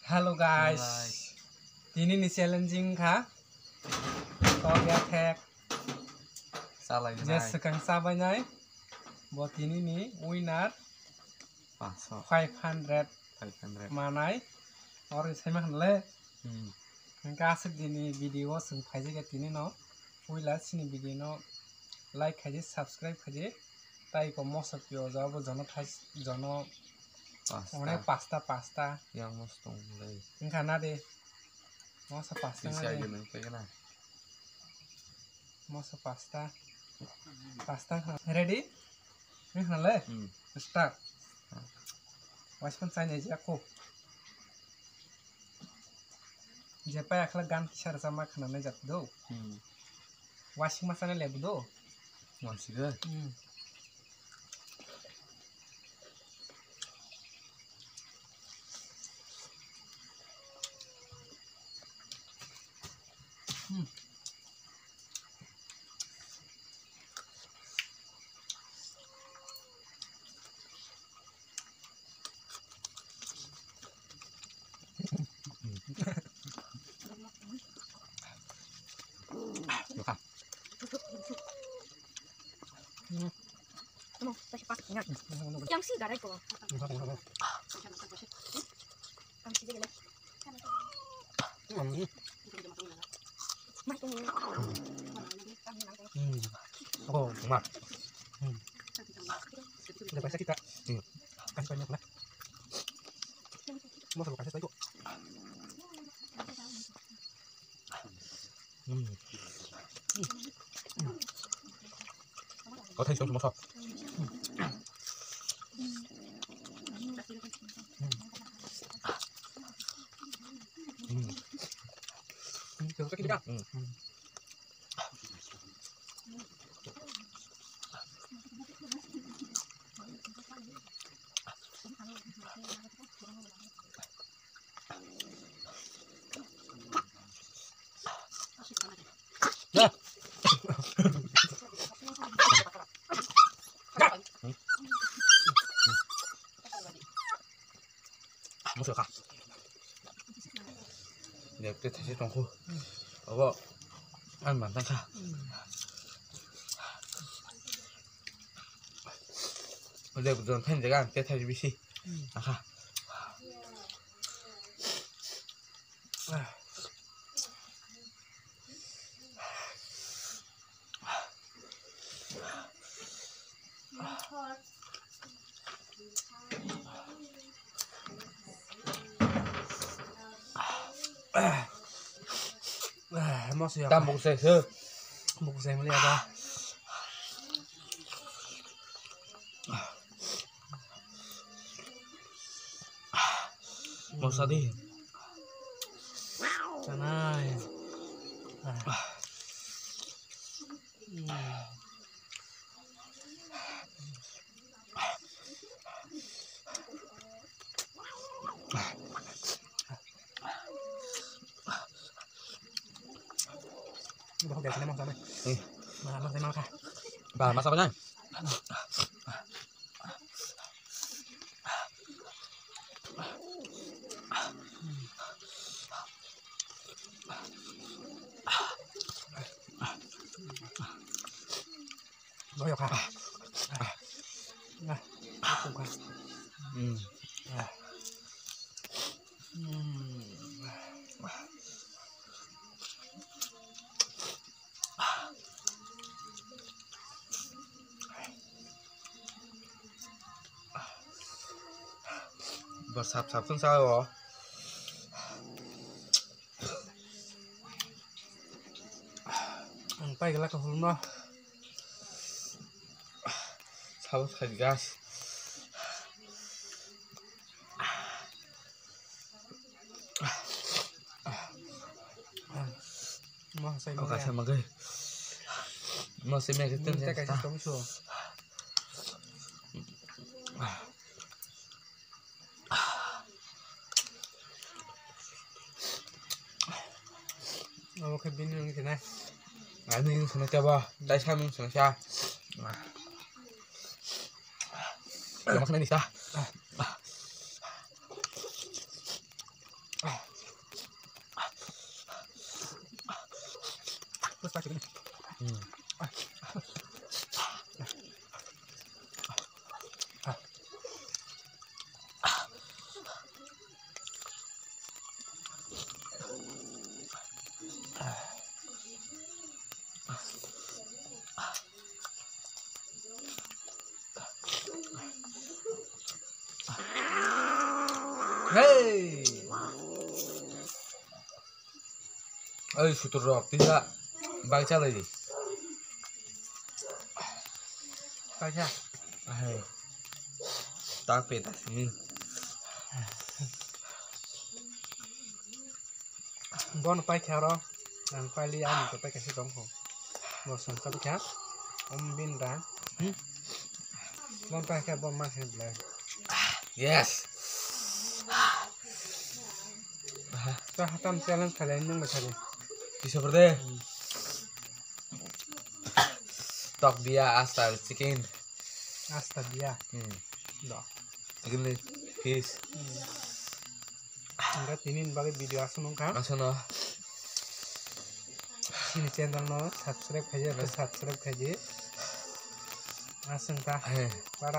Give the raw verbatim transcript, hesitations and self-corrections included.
Hello guys. Guys. Tini ni challenging kha. Tok ya thek. Salai je nai. Swkang chabai nai. Bo tini ni winner. Paso. Five hundred. Five hundred. Manai. Oro sai ma khanle. Hmm. Hingke aswk dini video o chwng phaijak ya tini no. Puila chini video no like khaidi, subscribe khaidi. Tai ko moso pio jabo jono thai jono. Pasta. One pasta, pasta. Yang mos tong lai. Wngkha na de. Moso pasta. Tisa na de. Gini pegna. Moso pasta. Pasta kha. Ready? Wngkha na le? Hmm. Start. Waispan chai nai je ko. Je pa akhla gan kisa rwchapma khwnanai jat do. Hmm. Wasing masa le lebu do. Wasing ga. Hmm. Hmm. Yang si garai ko. Yang si gele. Hmm. Oh, ma. Hmm. Udah, kasih kita. Hmm. Kasih banyak lah. Mau selalu kasih itu. Hmm. Có thấy sống màu sao? Musuh kah? Dia kita tadi tunggu. Apa? An mantan kah? Udah betul kan jaga kita tadi bisi. Aha. Mos ya. Tam buku saya se. Buku saya melihat apa? Mos tadi. Tanai. Ba, masa banyak. Loyok ha. Nah, aku kan. Hmm. Ah. Hmm. Bo sap sap khe sa o. Ang pai gala kahulma. Sabo khai gas. Mo sai mo. Oka sama gai. Mo sai me kita. Hmm, kita kasih tong so. Oke, bini nang sini. Ani nang sini coba. Dai sa nang sini sa. Yang makan ini sa. Hey! Oi, sutur rok, tisa bagcha lai di. Bagcha. Hai. Tak pe ta sini. Bon pai kha ro, ang pai li ani ko pai kasi tong ko. Bo song sa kha, om bin da. Hmm? Bon pai kha, bon ma kha ble. Yes. Ta hatam challenge khalai nung ba khalai. Kisa berde. Tok biya asta chicken. Asta biya. Hmm. Do. Chicken leg piece. Hmm. Hingke tini ni bagwi video aswk wngkha. Aswkno. Chini channel no subscribe khaidi, subscribe khaidi. Aswk wngkha. He. Para.